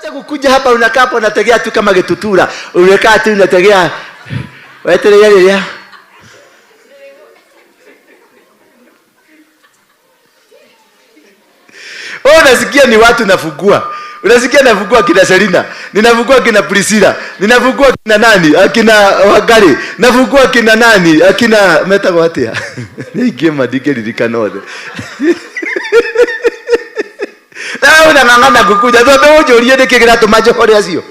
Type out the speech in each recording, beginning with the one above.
Wacha kukuja hapa unakaa hapo unategea tu kama gitutura. Umekaa tu unategea. Wetelea lile. Oh, unasikia ni watu nafugua. Unasikia nafugua kina Selina, ninafugua kina Priscilla, ninafugua kina nani, akina Wangari, nafugua kina nani, akina metagwo atia. Ni mandingĩririkana othe. Nawe unang'ang'ana kukuja, twambe ũnjũrie nĩkĩ kĩratũma njohore acio.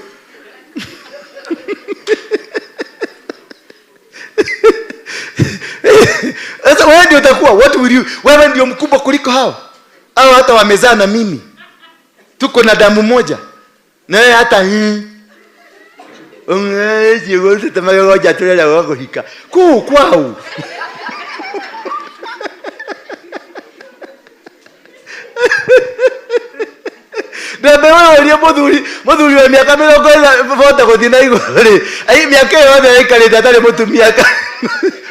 Sasa wewe ndio utakuwa, what will you? Wewe ndio mkubwa kuliko hao. Hao hata wamezaa na mimi. Tuko na damu moja. Na wewe hata kuhika. Kuu kwao. Ndembe wewe ũrie mũthuri wa mĩaka mĩrongo ĩna bota gũthiĩ na igũrũ rĩ, ai mĩaka ĩyo yothe aikarĩte atarĩ mũtumia,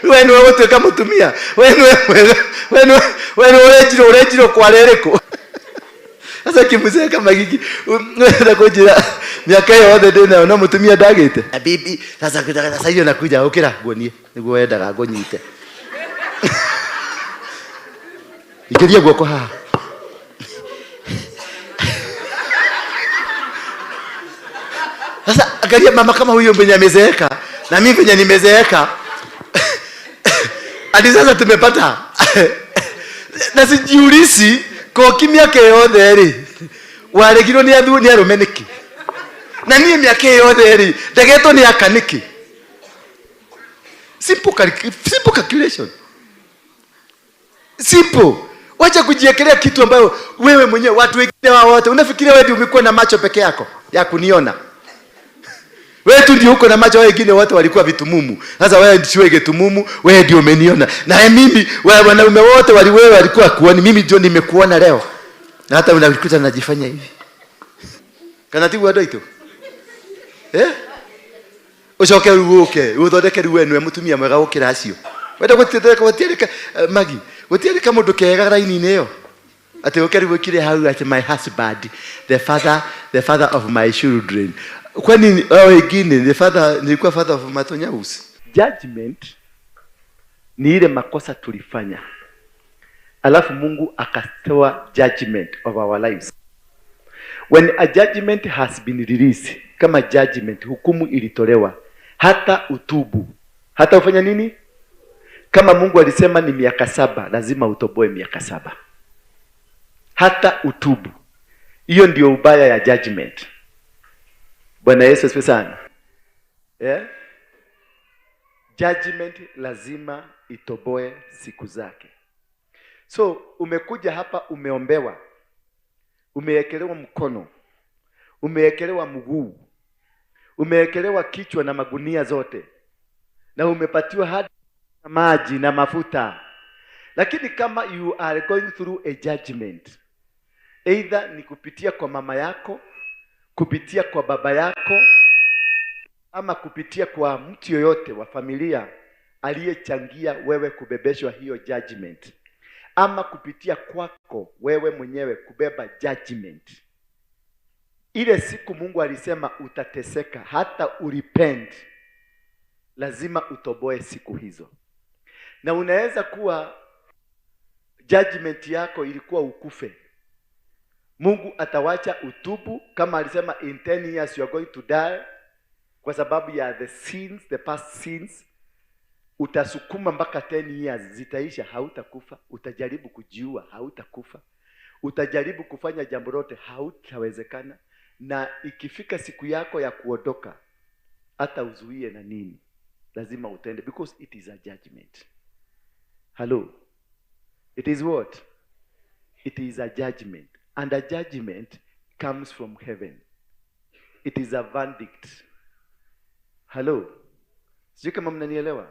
we nĩwe gũtuĩka mũtumia, we nĩwe mwega, we nĩwe, we nĩwe ũrenjirwo kwara ĩrĩkũ? Sasa kimzee kama hiki unaweza kujira miaka ĩyo yothe ndĩ nayo no mũtumia ndagĩte. Bibi sasa sasa hiyo nakuja ũkĩra nguonie nĩguo wendaga ngũnyite. Ikĩria guoko haha. Sasa angalia mama kama huyo mwenye amezeeka na mimi venye nimezeeka. Hadi sasa tumepata. Na sijiulizi koki mĩaka yothe rĩ waregirwo nĩ athuri nĩ arũme nĩkĩ? Na niĩ mĩaka yothe rĩ ndegetwo nĩ aka nĩkĩ? Simple simple calculation. Simple. Wacha kujiekelea kitu ambayo wewe mwenyewe watu wengine wao wote unafikiria wewe ndio umekuwa na macho peke yako ya kuniona. Wewe tu ndio uko na macho, wengine wote walikuwa vitumumu. Sasa wewe ndio gitumumu, wewe ndio umeniona. Na mimi wewe wanaume wote wali wewe walikuwa kuoni, mimi ndio nimekuona leo. Na hata unakuta najifanya hivi. Kana tigu andũ aitũ? Eh? Ucoke rĩu ũke, ũthondeke rĩu we nĩwe mũtumia mwega gũkĩra acio. Wenda gũtithondeka gũtiarĩ magi, gũtiarĩ kamũndũ kega raini-inĩ ĩyo. Atĩ ũke rĩu ũkire hau atĩ my husband, the father of my children. Kwani hao wengine the father, nilikuwa father of Matonyausi. Judgment ni ile makosa tulifanya, alafu Mungu akatoa judgment of our lives. When a judgment has been released, kama judgment, hukumu ilitolewa, hata utubu, hata ufanya nini? Kama Mungu alisema ni miaka 7, lazima utoboe miaka 7. Hata utubu. Hiyo ndio ubaya ya judgment. Bwana Yesu asifiwe sana. Yeah? Judgment lazima itoboe siku zake. So umekuja hapa umeombewa, umeekelewa mkono, umeekelewa mguu, umeekelewa kichwa na magunia zote, na umepatiwa hadi maji na mafuta. Lakini kama you are going through a judgment, either ni kupitia kwa mama yako, kupitia kwa baba yako, ama kupitia kwa mtu yoyote wa familia aliyechangia wewe kubebeshwa hiyo judgment, ama kupitia kwako wewe mwenyewe kubeba judgment. Ile siku Mungu alisema utateseka hata urepent, lazima utoboe siku hizo. Na unaweza kuwa judgment yako ilikuwa ukufe. Mungu atawacha utubu, kama alisema in 10 years you are going to die, kwa sababu ya the sins, the past sins. Utasukuma mpaka 10 years zitaisha, hautakufa. Utajaribu kujiua, hautakufa. Utajaribu kufanya jambo lote, hautawezekana. Na ikifika siku yako ya kuondoka, hata uzuie na nini, lazima utende, because it is a judgment. Hello? It is what? It is a judgment. And a judgment comes from heaven. It is a verdict. Hello? Sijui kama mnanielewa.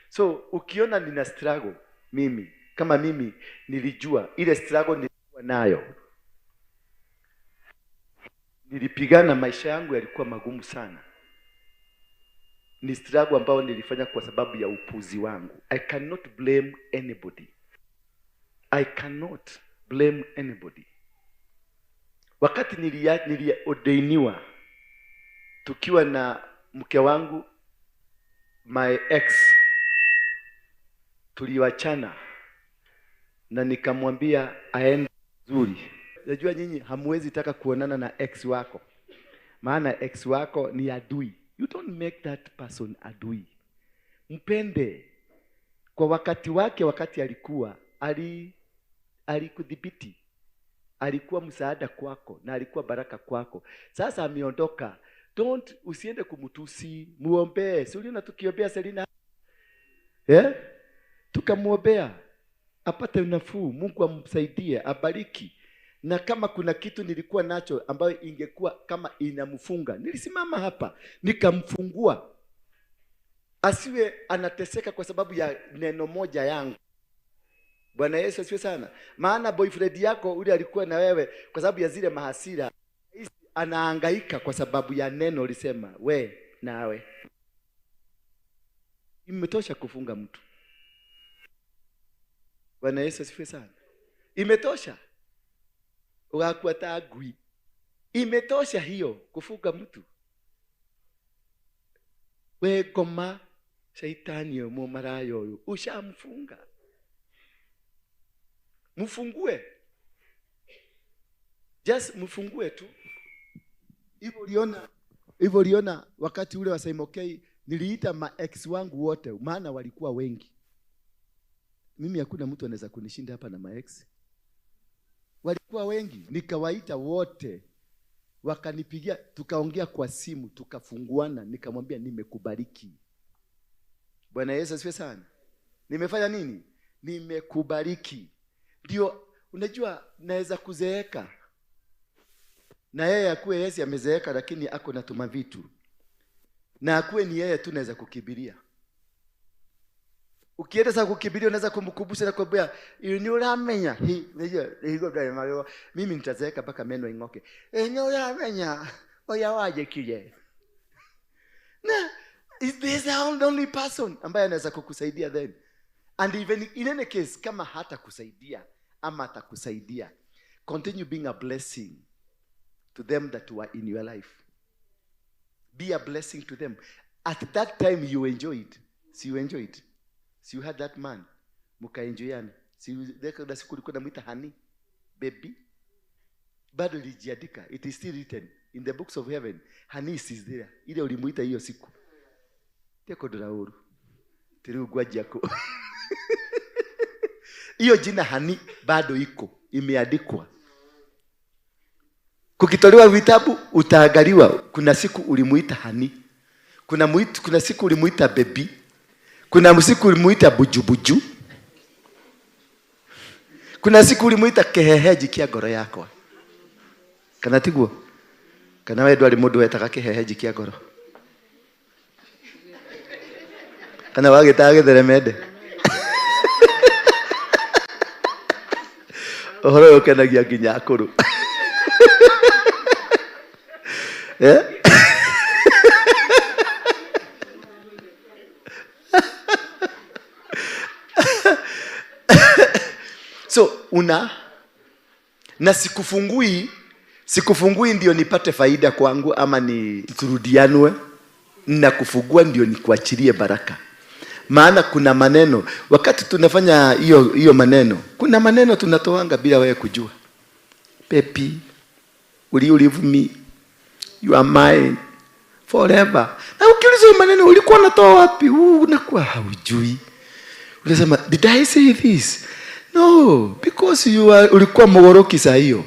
So ukiona nina struggle mimi, kama mimi nilijua ile struggle nilikuwa nayo. Nilipigana, maisha yangu yalikuwa magumu sana. Ni struggle ambayo nilifanya kwa sababu ya upuzi wangu. I cannot blame anybody. I cannot blame anybody. Wakati niliordainiwa tukiwa na mke wangu, my ex, tuliwachana na nikamwambia aende vizuri. Najua nyinyi hamwezi taka kuonana na ex wako, maana ex wako ni adui. You don't make that person adui. Mpende kwa wakati wake. Wakati alikuwa alikudhibiti, alikuwa msaada kwako na alikuwa baraka kwako. Sasa ameondoka, don't, usiende kumtusi, muombee. Si uliona tukiombea Selina, eh? Tukamwombea apate nafuu, Mungu amsaidie, abariki. Na kama kuna kitu nilikuwa nacho ambayo ingekuwa kama inamfunga, nilisimama hapa nikamfungua, asiwe anateseka kwa sababu ya neno moja yangu. Bwana Yesu asifiwe sana. Maana boyfriend yako ule alikuwa na wewe kwa sababu ya zile mahasira, anahangaika kwa sababu ya neno ulisema we nawe. Imetosha kufunga mtu. Bwana Yesu asifiwe sana. Imetosha. Ugakuwa ta ngui. Imetosha hiyo kufunga mtu. We ngoma shaitani ũyũ mũmaraya ũyũ ushamfunga. Mfungue. Just mfungue tu. Hivyo uliona wakati ule wa Simon niliita ma ex wangu wote, maana walikuwa wengi. Mimi hakuna mtu anaweza kunishinda hapa na ma ex. Walikuwa wengi, nikawaita wote, wakanipigia, tukaongea kwa simu, tukafunguana, nikamwambia nimekubariki. Bwana Yesu asifiwe sana. Nimefanya nini? Nimekubariki. Ndio unajua naweza kuzeeka na yeye akuwe Yesu amezeeka, lakini ako na tuma vitu, na akuwe ni yeye tu naweza kukibiria. Ukienda sasa kukibiria, unaweza kumkumbusha na kumwambia ni uramenya hi unajua higo ndio magego, mimi nitazeeka mpaka meno ing'oke, ni uramenya oya waje kile na is this the only person ambaye anaweza kukusaidia then. And even in any case, kama hata kusaidia ama atakusaidia, continue being a blessing to them that were in your life. Be a blessing to them. At that time you enjoyed. Si you enjoyed? Si you had that man, mkaenjoyana? Si kuna siku ulikuwa unamuita honey, baby? Bado ilijiandika. It is still written in the books of heaven. Honey is there. Ile ulimuita hiyo siku. Tekondora uru tiriu ngwanjia hiyo jina honey bado iko imeandikwa. Kukitolewa vitabu utaangaliwa. Kuna siku ulimuita honey, kuna siku ulimuita baby, kuna siku ulimuita bujubuju, kuna siku ulimuita keheheji kia ngoro yakwa. Kana tiguo? Kana we ndwari mundu wetaga kihehenji kia ngoro? Kana wagĩtaga gĩtheremende? Ũhoro ũyũ ũkenagia nginya akũrũ. Eh? So una na sikufungui ndio nipate faida kwangu ama ni turudianwe, na kufungua ndio nikuachilie baraka. Maana kuna maneno wakati tunafanya hiyo hiyo maneno, kuna maneno tunatoanga bila wewe kujua. Baby, will you leave me? You are mine forever. Na ukiuliza hiyo maneno ulikuwa unatoa wapi? Unakuwa haujui. Unasema, "Did I say this?" No, because you are, ulikuwa mgoroki saa hiyo.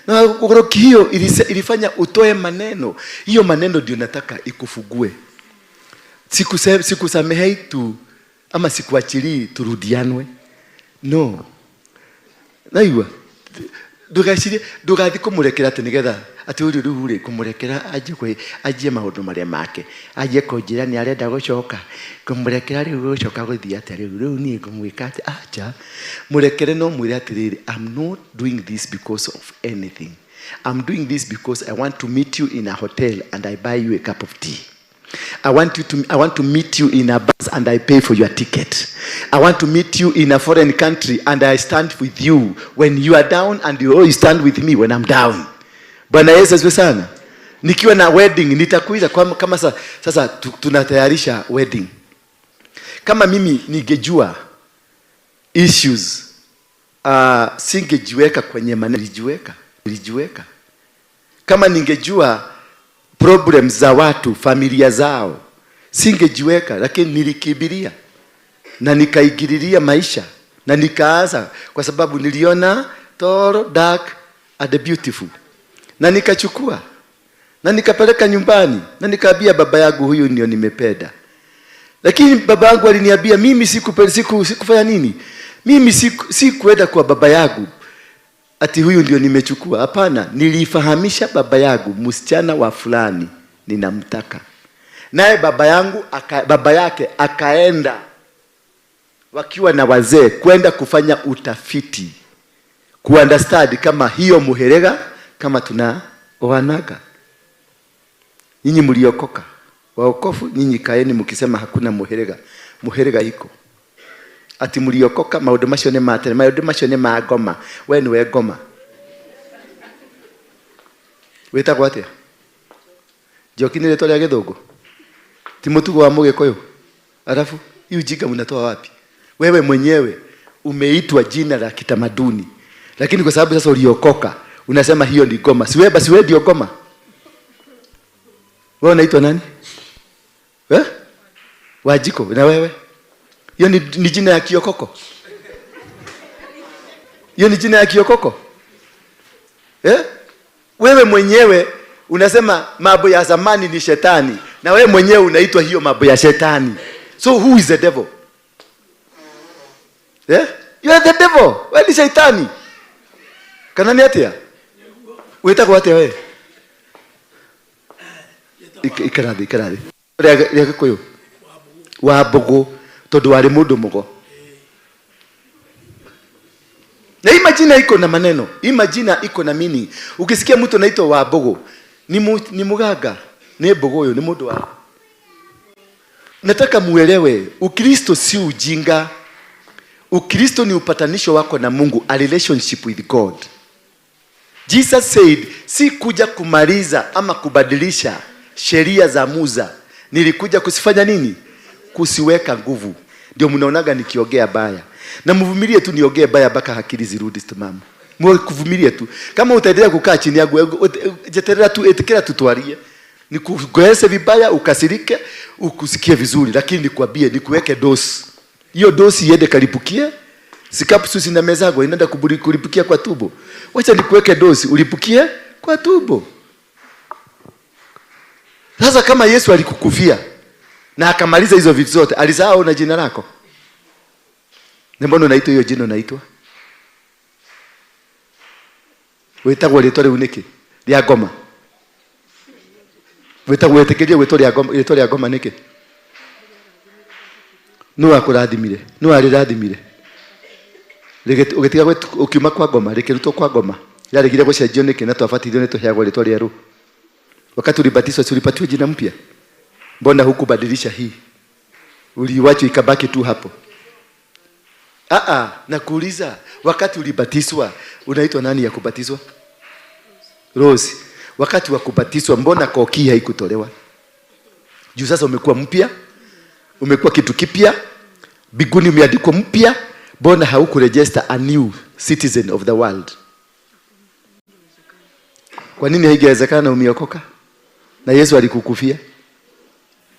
Na mgoroki hiyo ilifanya utoe maneno. Hiyo maneno ndio nataka ikufugue. Sikusamehei tu ama sikuachilii turudianwe. No. Naigua ndugecirie ndugathi kumurekera ati nigetha ati uri riu ri kumurekera anjie kwi anjie maundu maria make, anjie kunjira ni arenda gucoka kumurekera. Riu gucoka guthii atia? Riu nie ngumwika ati acha murekere no mwire atiriri, "I'm not doing this because of anything. I'm doing this because I want to meet you in a hotel and I buy you a cup of tea. I want to meet you in a bus and I pay for your ticket. I want to meet you in a foreign country and I stand with you when you are down and you always stand with me when I'm down." Bwana Yesu asifiwe sana. Nikiwa na wedding nitakuita kwa, kama sasa tunatayarisha wedding. Kama mimi ningejua issues, singejiweka kwenye maneno, nilijiweka. Kama ningejua problems za watu, familia zao, singejiweka, lakini nilikimbilia na nikaingililia maisha na nikaanza, kwa sababu niliona tall, dark and beautiful, na nikachukua na nikapeleka nyumbani na nikaambia baba yangu, huyu ndio nimependa. Lakini baba yangu aliniambia mimi sikufanya nini, mimi sikuenda kwa baba yangu ati huyu ndio nimechukua. Hapana, nilifahamisha baba yangu, msichana wa fulani ninamtaka. Naye baba yangu baba yake akaenda wakiwa na wazee kwenda kufanya utafiti, kuunderstand kama hiyo muherega kama tunaoanaga. Nyinyi mliokoka waokofu, nyinyi kaeni mkisema hakuna muherega, muherega iko. Ati mliokoka maundu macio ni ma tene, maundu macio ni ma ngoma. We niwe ngoma. Witagwo atia? Njoki ni rĩtwa rĩa gĩthũngũ, ti mũtugo wa mũgĩkũyũ. Alafu hii ujinga mnatoa wapi? Wewe mwenyewe umeitwa jina la kitamaduni, lakini kwa sababu sasa uliokoka unasema hiyo ni ngoma. Si wewe basi, wewe ndio ngoma. Wewe unaitwa nani? Eh? Wajiko. Na wewe? Hiyo ni jina ya kiokoko. Hiyo ni jina ya kiokoko. Eh? Wewe mwenyewe unasema mambo ya zamani ni shetani, na wewe mwenyewe unaitwa hiyo mambo ya shetani. So who is the devil? Eh? You are the devil. Wewe ni shetani. Kana ni atia? Wĩtagwo atĩa we? Ikara thĩ, ikara thĩ. Rĩa Gĩkũyũ. Wa mbũgũ, tondũ warĩ mũndũ mũgo. Na hii majina iko na maneno, hii majina iko na meaning. Ukisikia mtu anaitwa wa mbũgũ, ni muganga, ni mbũgũ huyo, ni mũndũ wa. Nataka muelewe, Ukristo si ujinga. Ukristo ni upatanisho wako na Mungu, a relationship with God. Jesus said, si kuja kumaliza ama kubadilisha sheria za Musa. Nilikuja kusifanya nini? Kusiweka nguvu. Ndio mnaonaga nikiongea baya. Na mvumilie tu niongee baya mpaka akili zirudi timamu. Mwe kuvumilie tu. Kama utaendelea kukaa chini yangu, jeterera tu, etikira tutwarie. Nikugoese vibaya, ukasirike, ukusikie vizuri, lakini nikwambie nikuweke dosi. Hiyo dosi iende kalipukie. Si capsules ina mezagwa inaenda kulipukia kwa tumbo. Wacha nikuweke dosi ulipukie kwa tumbo. Sasa kama Yesu alikukufia na akamaliza hizo vitu zote, alisahau na jina lako? Na mbona unaitwa hiyo jina unaitwa? Wĩtagwo rĩtwa rĩu nĩkĩ? Rĩa ngoma. Wĩtagwo wĩtĩkĩrie gwĩtwo rĩa ngoma, rĩtwa rĩa ngoma nĩkĩ? Nũ akũrathimire? Nũ arĩrathimire? Ũgĩtiga ũkiuma kwa ngoma, rĩkĩrutwo kwa ngoma. Rĩaregire gũcenjio nĩkĩ na twabatithio nĩ tũheagwo rĩtwa rĩerũ? Wakati ulibatizwa si ulipatiwa jina mpya? Mbona hukubadilisha hii? Uliiwacha ikabaki tu hapo. Nakuuliza, wakati ulibatizwa unaitwa nani ya kubatizwa? Rose. Wakati wa kubatizwa mbona koki haikutolewa? Juu sasa umekuwa mpya, umekuwa kitu kipya, mbinguni umeandikwa mpya, mbona haukuregister a new citizen of the world? Kwa nini haingewezekana umeokoka? Na Yesu alikukufia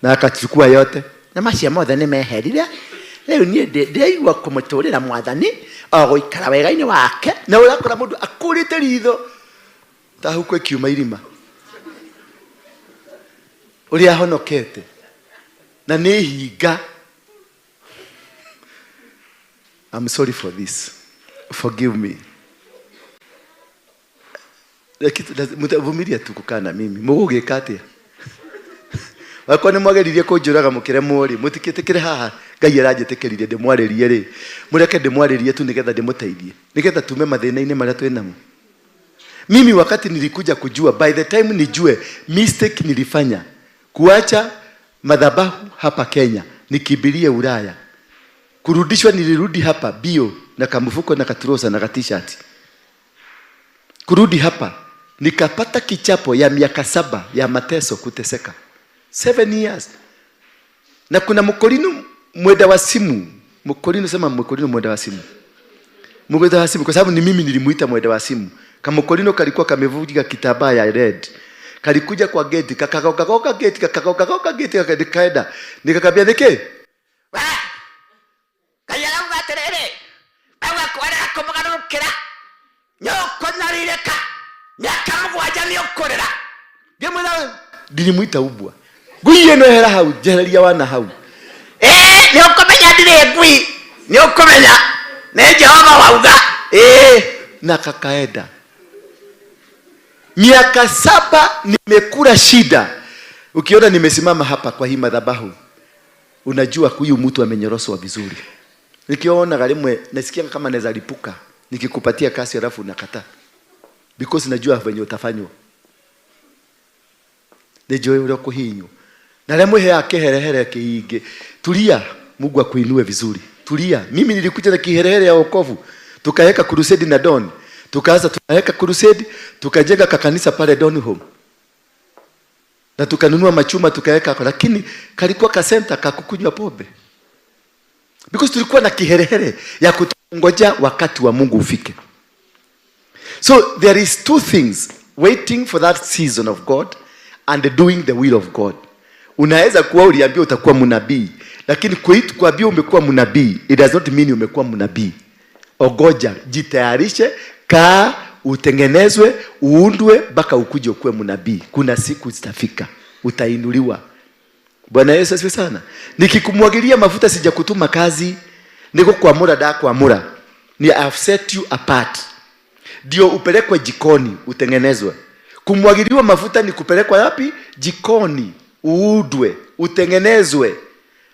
na akachukua yote. Na macio mothe nĩ meherire. Rĩu niĩ ndĩraigua kũmũtũrĩra mwathani o gũikara wega-inĩ wake. Na ũrakora mũndũ akũrĩte ritho ta huko ĩkiuma irima, ũrĩa ahonokete na nĩ hinga. I'm sorry for this, forgive me. Lakini mtavumilia tu kukaa na mimi. Mũgũgĩka atĩa? Wakwa nĩ mwageririe kũnjũraga mũkĩremwo rĩ, mũtikĩtĩkĩre haha Ngai aranjĩtĩkĩririe ndĩmwarĩrie rĩ, mũreke ndĩmwarĩrie tu nĩgetha ndĩmũteithie, nĩgetha tume mathĩna-inĩ marĩa twĩ namo. Mimi wakati nilikuja kujua, by the time nijue mistake nilifanya kuacha madhabahu hapa Kenya nikimbilie Ulaya, kurudishwa nilirudi hapa bio na kamfuko na katurosa na ka t-shirt. Kurudi hapa Nikapata kichapo ya miaka 7 ya mateso, kuteseka 7 years. Na kuna mkolino mwenda wa simu, mkolino sema mkolino mwenda wa simu, mwenda wa simu, kwa sababu ni mimi nilimuita mwenda wa simu. Kamkolino kalikuwa kamevunjika kitambaa ya red, kalikuja kwa gate, kakagoka gate, kakagoka gate, kakaenda. Nikakambia niki We Ngai arauga atĩrĩrĩ, agakwarĩra kũmũgarũrũkĩra, nĩũkũnyarirĩka mĩaka 7 nĩũkũrĩra. Ngĩmwĩra, ndilimuita ubwa ngui ĩno, ehera hau, njehereria wana hau. Ĩĩ, nĩũkũmenya ndirĩ ngui, nĩũkũmenya nĩ Jehova wauga. Ĩĩ, na kakaenda. Miaka 7 nimekula shida. Ukiona nimesimama hapa kwa hii madhabahu, unajua huyu mtu amenyoroswa vizuri. Nikiona rimwe nasikia kama naweza lipuka nikikupatia kasi alafu unakataa, because najua venye utafanywa. Nĩnjũĩ ũrĩa ũkũhinywo na rĩa mwĩheaga kĩherehere kĩingĩ. Tulia, Mungu akuinue vizuri. Tulia. Mimi nilikuja na kiherehere ya wokovu, tukaweka crusade na Don, tukaanza tunaweka crusade, tukajenga kakanisa pale Don Home na tukanunua machuma tukaweka hapo, lakini kalikuwa ka center ka kukunywa pombe, because tulikuwa na kiherehere ya kutungoja wakati wa Mungu ufike. So there is two things: waiting for that season of God and doing the will of God. Unaweza kuwa uliambiwa utakuwa mnabii, lakini kuambiwa umekuwa mnabii, it does not mean umekuwa mnabii. Ogoja, jitayarishe, kaa, utengenezwe, uundwe mpaka ukuje ukuwe mnabii. Kuna siku zitafika, utainuliwa. Bwana Yesu asifiwe sana. Nikikumwagilia mafuta sijakutuma kazi, nikukwamura ndakwamura. Ni I have set you apart. Ndio upelekwe jikoni utengenezwe. Kumwagiliwa mafuta ni kupelekwa wapi? Jikoni, uudwe, utengenezwe.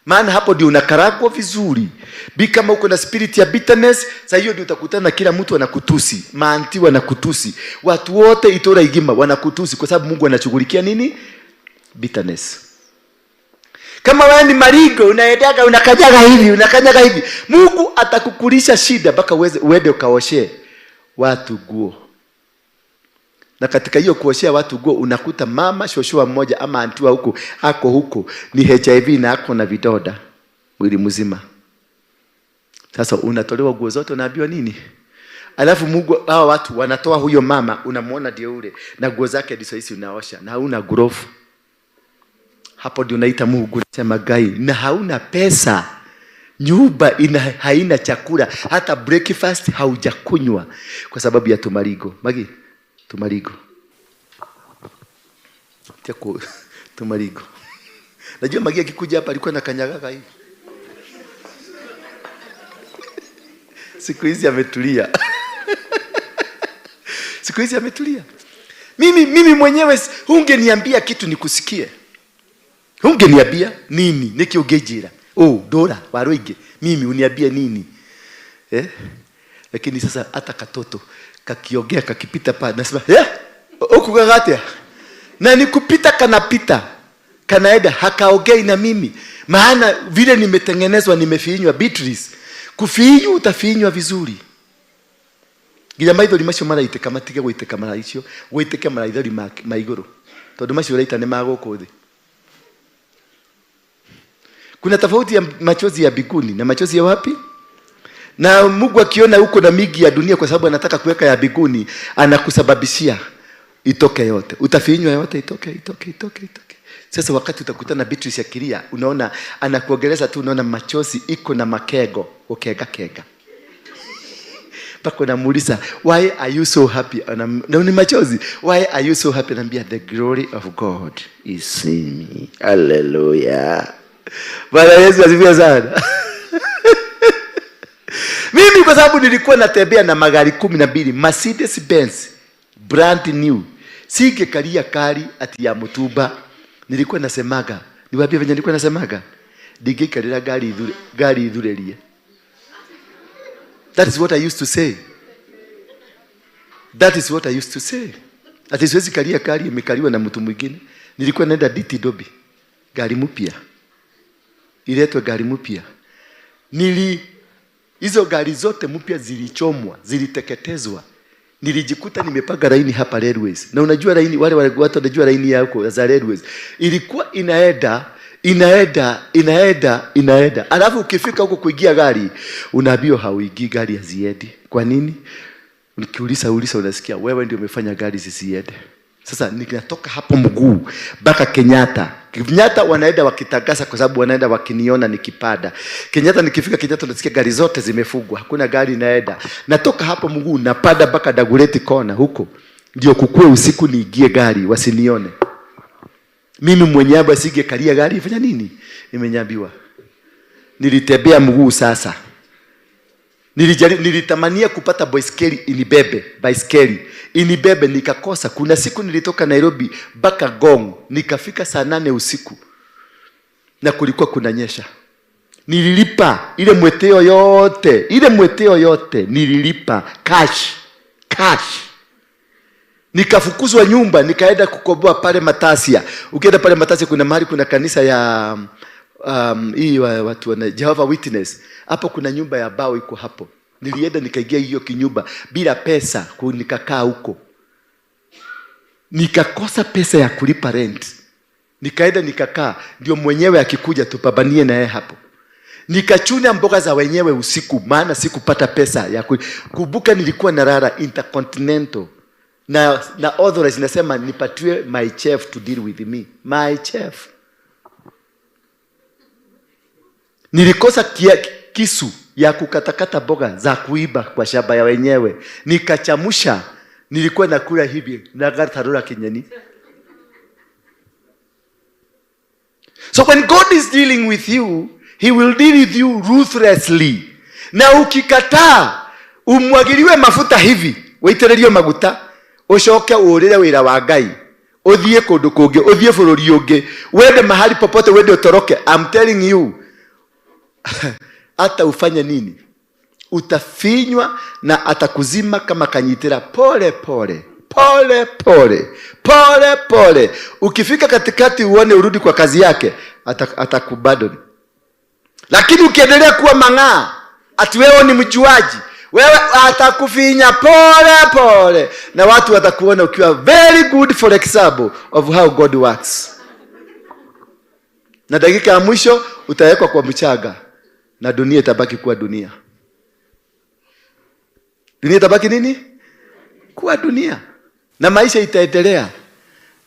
Maana hapo ndio unakarangwa vizuri. Bi kama uko na spirit ya bitterness, sasa hiyo ndio utakutana na kila mtu anakutusi, maanti wanakutusi, watu wote itora igima wanakutusi, kwa sababu Mungu anashughulikia nini? Bitterness. Kama wewe ni marigo, unaendaga unakanyaga hivi, unakanyaga hivi, Mungu atakukulisha shida mpaka uweze uende ukaoshe watu nguo. Na katika hiyo kuoshea watu nguo unakuta mama shoshua mmoja ama anti wa huko ako huko ni HIV na ako na vidonda mwili mzima. Sasa unatolewa nguo zote, unaambiwa nini? Alafu Mungu, hawa watu wanatoa huyo mama, unamuona ndio ule na nguo zake ndizo hizi unaosha na hauna glove. Hapo ndio unaita Mungu, unasema Ngai, na hauna pesa, nyumba ina haina chakula, hata breakfast haujakunywa kwa sababu ya tumarigo. Magi, tumarigo. Tia tumarigo. Najua Magi akikuja hapa alikuwa anakanyagaga hivi. Siku hizi ametulia. Siku hizi ametulia. Mimi mwenyewe hungeniambia kitu nikusikie. Hungeniambia nini? Niki ungejira. Oh, Dora Waruinge, mimi uniambie nini? Lakini sasa hata katoto kakiongea kakipita pa nasema, ukugaga atia? Na nikupita kanapita. Kanaenda hakaongei na mimi. Maana vile nimetengenezwa nimefinywa Beatrice. Kufinywa utafinywa vizuri. Nginya maithori macio maraitĩka matige gũitĩka maraicio, gũitĩke maraithori ma igũrũ. Tondũ macio ũraita nĩ ma gũkũ thĩ. Kuna tofauti ya machozi ya mbinguni na machozi ya wapi? Na Mungu akiona huko na mingi ya dunia, kwa sababu anataka kuweka ya mbinguni, anakusababishia itoke yote. Utafinywa yote, itoke, itoke, itoke, itoke. Sasa wakati utakutana na Beatrice akilia, unaona anakuongeleza tu, unaona machozi iko na makego, ukega kega. Mpaka unamuuliza, why are you so happy? Na ni machozi. Why are you so happy? Anambia, the glory of God is in me. Hallelujah. Bwana Yesu asifiwe sana. Mimi kwa sababu nilikuwa natembea na magari 12 Mercedes Benz brand new. Singekalia kari ati ya mutumba. Nilikuwa nasemaga, niwaambie venye nilikuwa nasemaga, ndingeikarĩra gari ithure, gari ithurerie. That is what I used to say. That is what I used to say. Ati siwezi kalia gari imekaliwa na mtu mwingine. Nilikuwa naenda DT Dobie, gari mpya. Iletwe gari mpya. Nili hizo gari zote mpya zilichomwa, ziliteketezwa. Nilijikuta nimepanga laini hapa Railways, na unajua laini, wale watu wanajua laini yako za Railways ilikuwa inaenda, inaenda, inaenda, inaenda, alafu ukifika huko kuingia gari unaambiwa hauingii, gari haziendi. Kwa nini? Ukiuliza uliza unasikia wewe ndio umefanya gari zisiende. Sasa ninatoka hapo mguu mpaka Kenyatta. Kenyatta wanaenda wakitangaza, kwa sababu wanaenda wakiniona nikipanda Kenyatta. Nikifika Kenyatta nasikia gari zote zimefungwa, hakuna gari inaenda. Natoka hapo mguu napanda mpaka Dagoretti Kona huko, ndio kukue usiku niingie gari wasinione. Mimi mwenyewe singekalia gari ifanya nini? Nimenyambiwa. Nilitembea mguu sasa. Nilitamania kupata baiskeli inibebe, baiskeli inibebe nikakosa. Kuna siku nilitoka Nairobi mpaka Ngong, nikafika saa 8 usiku na kulikuwa kunanyesha. Nililipa ile mweteo yote, ile mweteo yote nililipa cash, cash. Nikafukuzwa nyumba, nikaenda kukomboa pale Matasia. Ukienda pale Matasia kuna mahali kuna kanisa ya hii watu wana Jehovah Witness. Hapo kuna nyumba ya bao iko hapo. Nilienda nikaingia hiyo kinyumba bila pesa, nikakaa huko. Nikakosa pesa ya kulipa rent. Nikaenda nikakaa, ndio mwenyewe akikuja tupambanie na yeye hapo. Nikachuna mboga za wenyewe usiku, maana sikupata pesa ya kumbuka nilikuwa nalala Intercontinental na authorize nasema nipatiwe my chef to deal with me. My chef. Nilikosa kisu ya kukatakata mboga za kuiba kwa shamba ya wenyewe. Nikachamusha, nilikuwa nakula hivi na gatarura kinyeni. So when God is dealing with you, he will deal with you ruthlessly. Na ukikataa umwagiliwe mafuta hivi, witĩrĩrio maguta, ucoke ũrĩre wĩra wa Ngai, ũthiĩ kũndũ kũngĩ, ũthiĩ bũrũri ũngĩ, wende mahali popote, wende utoroke. I'm telling you, hata ufanye nini, utafinywa na atakuzima kama kanyitira pole pole pole pole pole pole. Ukifika katikati uone urudi kwa kazi yake, atakubadon. Lakini ukiendelea kuwa mang'aa ati wewe ni mjuaji, wewe atakufinya pole pole, na watu watakuona ukiwa very good for example of how God works. Na dakika ya mwisho utawekwa kwa mchanga na dunia itabaki kuwa dunia. Dunia itabaki nini? Kuwa dunia. Na maisha itaendelea.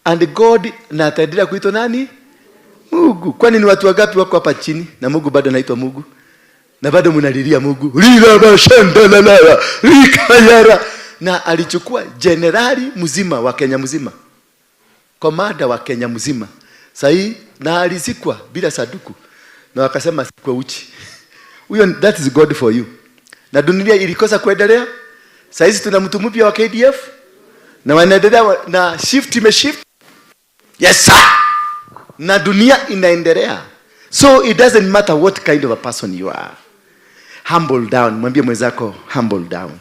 And God na ataendelea kuitwa nani? Mungu. Kwani ni watu wangapi wako hapa chini na Mungu bado anaitwa Mungu? Na bado mnalilia Mungu. Lila bashanda la la, likayara. Na alichukua jenerali mzima wa Kenya mzima. Komanda wa Kenya mzima. Sahi na alizikwa bila saduku. Na wakasema sikwa uchi. Huyo, that is God for you. Na dunia ilikosa kuendelea. Saizi tuna mtu mpya wa KDF na wanaendelea na shift imeshift. Yes sir. Na dunia inaendelea. So it doesn't matter what kind of a person you are. Humble down. Mwambie mwenzako humble down.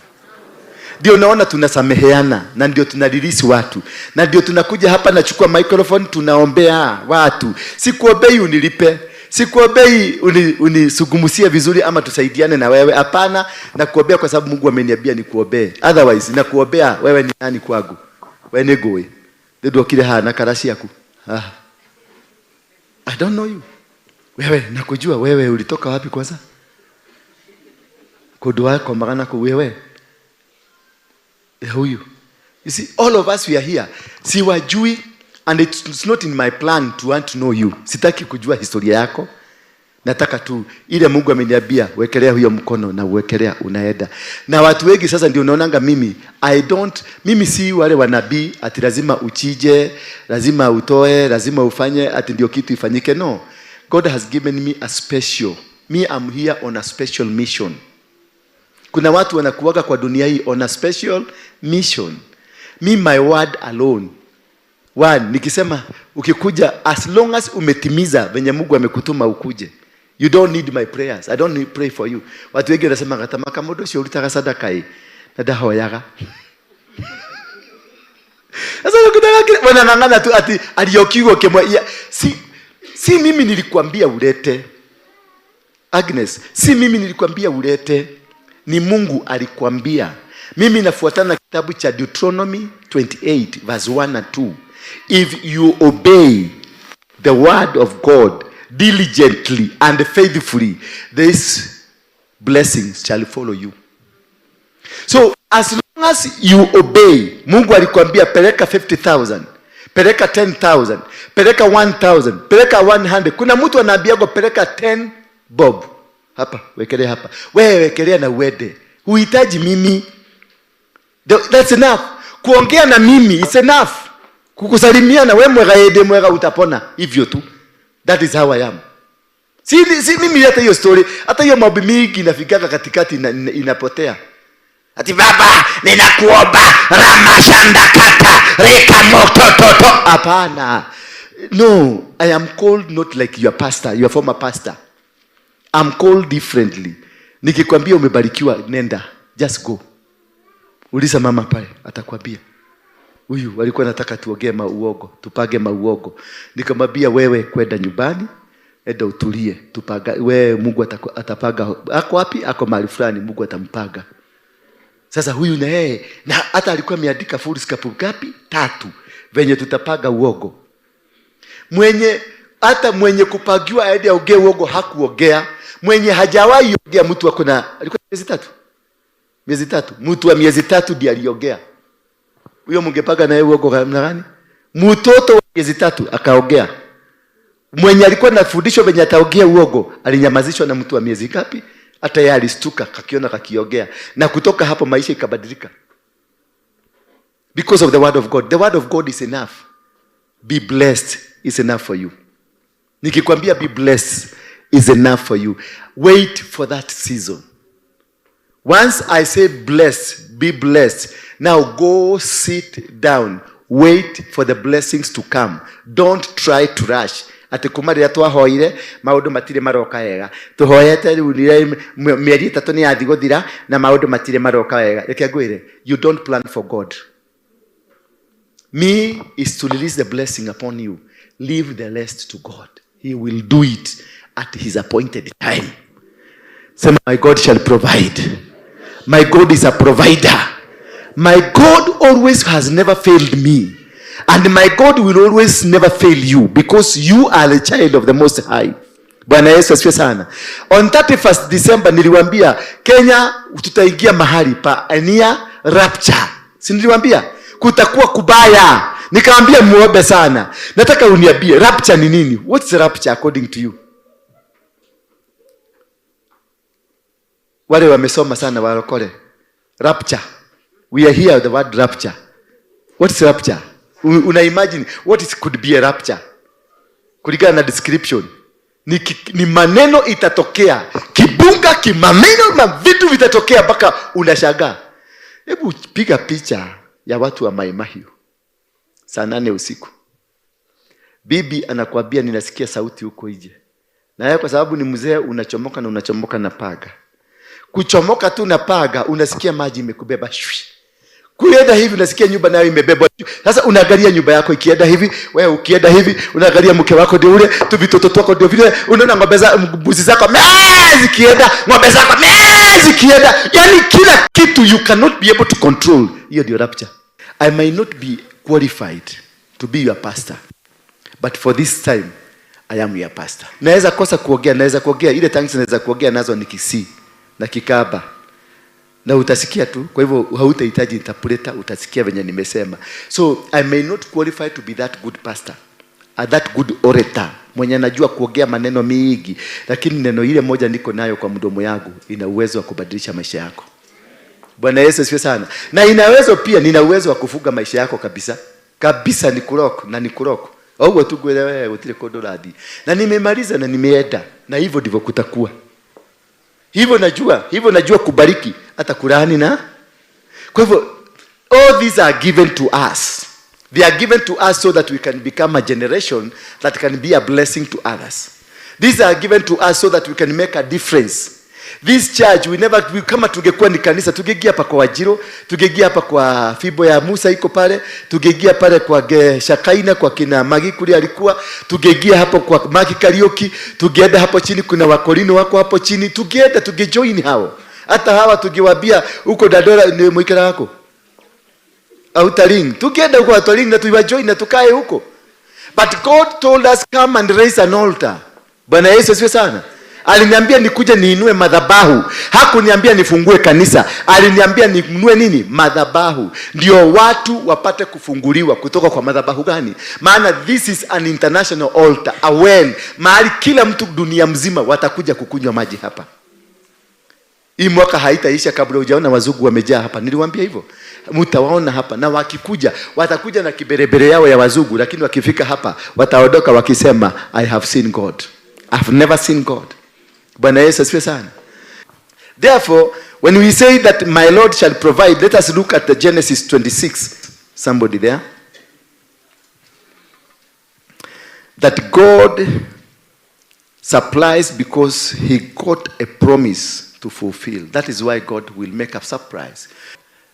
Ndio naona tunasameheana na ndio tunalilisi watu. Na ndio tunakuja hapa nachukua microphone tunaombea watu. Sikuombei unilipe. Sikuombei unisugumusie vizuri ama tusaidiane na wewe. Hapana, nakuombea kwa sababu Mungu ameniambia nikuombee. Otherwise nakuombea wewe ni nani kwangu? Wewe ni ngũĩ. Ndokire haha na karaci yaku. I don't know you. Wewe nakujua wewe ulitoka wapi kwanza? Kundu wako magana ku wewe. Huyu. You see, all of us we are here. Siwajui, and it's not in my plan to want to know you. Sitaki kujua historia yako. Nataka tu ile Mungu ameniambia wekelea huyo mkono na uwekelea unaenda. Na watu wengi sasa ndio unaonanga mimi I don't, mimi si wale wanabii ati lazima uchije, lazima utoe, lazima ufanye ati ndio kitu ifanyike. No. God has given me a special. Me, I'm here on a special mission. Kuna watu wanakuwaga kwa dunia hii on a special mission. Me, my word alone. One, nikisema ukikuja, as long as umetimiza venye Mungu amekutuma ukuje. You don't need my prayers. I don't need pray for you. Watu wengi wanasema gatamaka mundu ucio urutaga sadaka ii na ndahoyaga. Sasa ukitaka kile wanang'ang'ana tu ati aliyokiwa kimwe. Ya, si mimi nilikwambia ulete. Agnes, si mimi nilikwambia ulete. Ni Mungu alikwambia. Mimi nafuatana na kitabu cha Deuteronomy 28 verse 1 na 2. If you obey the word of God diligently and faithfully, these blessings shall follow you. So as long as you obey, Mungu alikwambia peleka 50,000, peleka 10,000, peleka 1,000, peleka 100. Kuna mtu anaambiago peleka 10 bob hapa, wekelea hapa, wewe wekelea na uende, huhitaji mimi. That's enough. Kuongea na mimi it's enough. Kukusalimia na we mwega ende mwega utapona hivyo tu. That is how I am. Si mimi hata hiyo story, hata hiyo mambo mingi inafikaga katikati inapotea. Ati baba, ninakuomba ramashandakata reka motototo. Hapana. No, I am called not like your pastor, your former pastor. I'm called differently. Nikikwambia umebarikiwa, nenda. Just go. Uliza mama pale, atakwambia. Huyu walikuwa nataka tuongee mauogo, tupage mauogo. Nikamwambia wewe kwenda nyumbani, enda utulie, tupaga wewe Mungu atapaga. Ako wapi? Ako mahali fulani, Mungu atampaga. Sasa huyu na yeye na hata alikuwa ameandika foolscap ngapi? Tatu. Venye tutapaga uogo. Mwenye hata mwenye kupagiwa aende aongee uogo hakuongea. Mwenye hajawahi ongea, mtu ako na alikuwa miezi tatu. Miezi tatu. Mtu wa miezi tatu ndiye aliongea. Huyo mungepaga naye uogo namna gani? Mtoto wa miezi tatu akaongea. Mwenye alikuwa na fundisho venye ataongea uogo alinyamazishwa na mtu wa miezi ngapi? Hata yeye alistuka kakiona kakiongea, na kutoka hapo maisha ikabadilika because of the word of God. The word of God is enough. Be blessed is enough for you. Nikikwambia be blessed is enough for you. Wait for that season. Once I say blessed, be blessed. Now go sit down. Wait for the blessings to come. Don't try to rush. Ati kuma rĩrĩa twahoire maũndũ matirĩ maroka wega, tũhoete rĩu mĩeri 3 nĩ yathi gũthira na maũndũ matirĩ maroka wega. Reke ngwĩre, you don't plan for God. Me is to release the blessing upon you. Leave the rest to God. He will do it at his appointed time. Say, my God shall provide. My God is a provider. My God always has never failed me. And my God will always never fail you because you are the child of the Most High. Bwana Yesu asifiwe sana. On 31st December niliwaambia Kenya tutaingia mahali pa near rapture. Si niliwaambia kutakuwa kubaya. Nikamwambia muombe sana. Nataka uniambie rapture ni nini? What's rapture according to you? Wale wamesoma sana warokole. Rapture. We are here the word rapture. What's rapture? Una imagine what is could be a rapture? Kulingana na description. Ni maneno itatokea. Kibunga kimameno na vitu vitatokea mpaka unashangaa. Hebu piga picha ya watu wa Mai Mahiu saa 8 usiku. Bibi anakuambia ninasikia sauti huko nje. Na yeye kwa sababu ni mzee unachomoka na unachomoka na paga. Kuchomoka tu na paga unasikia maji imekubeba. Shwi. Kuenda hivi unasikia nyumba nayo imebebwa. Sasa unaangalia nyumba yako ikienda hivi, wewe ukienda hivi, unaangalia mke wako ndio ule, tu vitoto twako ndio vile, unaona ng'ombe za mbuzi zako mee zikienda, ng'ombe zako mee zikienda. Yaani kila kitu you cannot be able to control. Hiyo ndio rapture. I may not be qualified to be your pastor, but for this time I am your pastor. Naweza kosa kuongea, naweza kuongea ile tongues, naweza kuongea nazo ni Kisii na Kikamba. Na utasikia tu, kwa hivyo hautahitaji interpreter, utasikia venye nimesema. So I may not qualify to be that good pastor, that good orator, mwenye anajua kuongea maneno mingi, lakini neno ile moja niko nayo kwa mdomo yangu ina uwezo wa kubadilisha maisha yako. Bwana Yesu asifiwe sana. Na inaweza pia, nina uwezo wa kufunga maisha yako kabisa. Kabisa ni kuroko na ni kuroko. Oguo tu ngwĩre wewe gũtirĩ kũndũ ũrathiĩ. Na nimemaliza na nimeenda. Na hivyo ndivyo kutakuwa. Hivyo najua kubariki hata kulaani na. Kwa hivyo all these are given to us. They are given to us so that we can become a generation that can be a blessing to others. These are given to us so that we can make a difference. This church we never, we, kama tungekuwa ni kanisa tungeingia hapa kwa Wajiro, tungeingia hapa kwa Fibo ya Musa iko pale, tungeingia pale kwa Shakaina kwa kina Magi kule alikuwa, tungeingia hapo kwa Magi Kariuki, tungeenda hapo chini kuna Wakorino wako hapo chini, tungeenda tungejoin hao. Hata hawa tukiwaambia huko Dandora ni mwikira wako Outer Ring, tukienda huko Outer Ring na tuwajoin na tukae huko. But God told us, come and raise an altar. Bwana Yesu asifiwe sana. Aliniambia nikuje niinue madhabahu. Hakuniambia nifungue kanisa. Aliniambia niinue nini? Madhabahu. Ndio watu wapate kufunguliwa kutoka kwa madhabahu gani? Maana this is an international altar, a well. Mahali kila mtu dunia mzima watakuja kukunywa maji hapa. Hii mwaka haitaisha kabla hujaona wazungu wamejaa hapa. Niliwaambia hivyo. Mtawaona hapa, na wakikuja watakuja na kiberebere yao ya wazungu, lakini wakifika hapa wataondoka wakisema, I have seen God. I've never seen God. Bwana Yesu asifiwe sana. Therefore, when we say that my Lord shall provide, let us look at the Genesis 26. Somebody there? That God supplies because he got a promise to fulfill. That is why God will make a surprise.